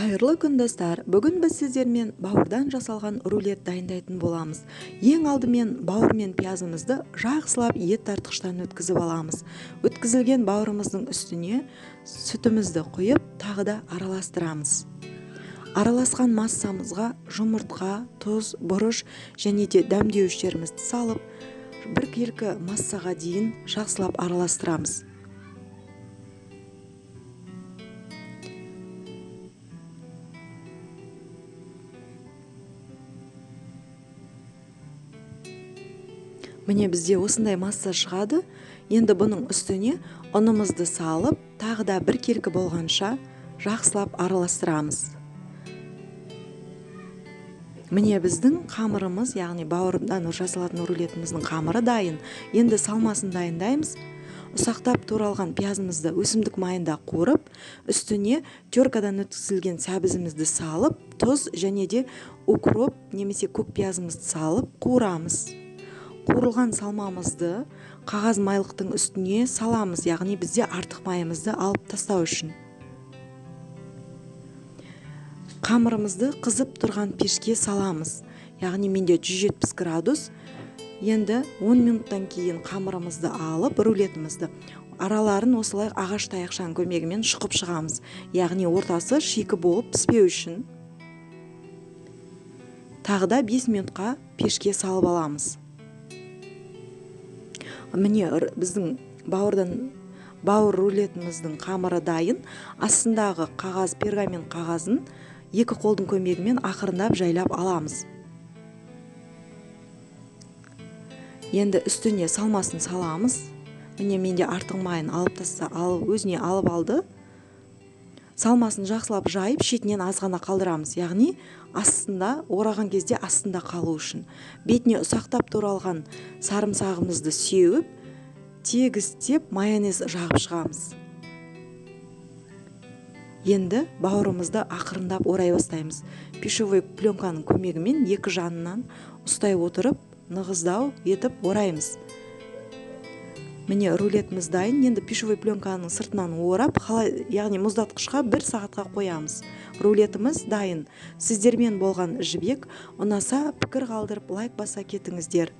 Қайырлы күн, достар! Бүгін біз сіздермен бауырдан жасалған рулет дайындайтын боламыз. Ең алдымен бауыр мен пиязымызды жақсылап ет тартқыштан өткізіп аламыз. Өткізілген бауырымыздың үстіне сүтімізді құйып, тағы да араластырамыз. Араласқан массамызға жұмыртқа, тұз, бұрыш және де дәмдеуіштерімізді салып, біркелкі массаға дейін жақсылап араластырамыз. Міне, бізде осындай масса шығады. Енді бұның үстіне ұнымызды салып, тағы да біркелкі болғанша жақсылап араластырамыз. Міне, біздің қамырымыз, яғни бауырдан жасалатын рулетіміздің қамыры дайын. Енді салмасын дайындаймыз. Ұсақтап туралған пиязымызды өсімдік майында қуырып, үстіне теркадан өткізілген сәбізімізді салып, тұз және де укроп немесе көк пиязымызды салып қуырамыз. Қуырылған салмамызды қағаз майлықтың үстіне саламыз, яғни бізде артық майымызды алып тастау үшін. Қамырымызды қызып тұрған пешке саламыз, яғни менде 170 градус. Енді 10 минуттан кейін қамырымызды алып, рулетімізді араларын осылай ағаш таяқшаның көмегімен шұқып шығамыз, яғни ортасы шикі болып піспеу үшін. Тағы да 5 минутқа пешке салып аламыз. Міне, біздің бауыр рулетіміздің қамыры дайын. Астындағы қағаз, пергамент қағазын екі қолдың көмегімен ақырындап жайлап аламыз. Енді үстіне салмасын саламыз. Міне, менде артық майын алып таста, алып, өзіне алып алды. Салмасын жақсылап жайып, шетінен аз ғана қалдырамыз, яғни астында ораған кезде астында қалу үшін. Бетіне ұсақтап туралған сарымсағымызды сеуіп, тегістеп майонез жағып шығамыз. Енді бауырымызды ақырындап орай бастаймыз. Пищевой пленканың көмегімен екі жанынан ұстай отырып, нығыздау етіп ораймыз. Міне, рулетіміз дайын. Енді пищевой пленканың сыртынан орап, яғни мұздатқышқа бір сағатқа қоямыз. Рулетіміз дайын. Сіздермен болған Жібек. Ұнаса, пікір қалдырып, лайк баса кетіңіздер.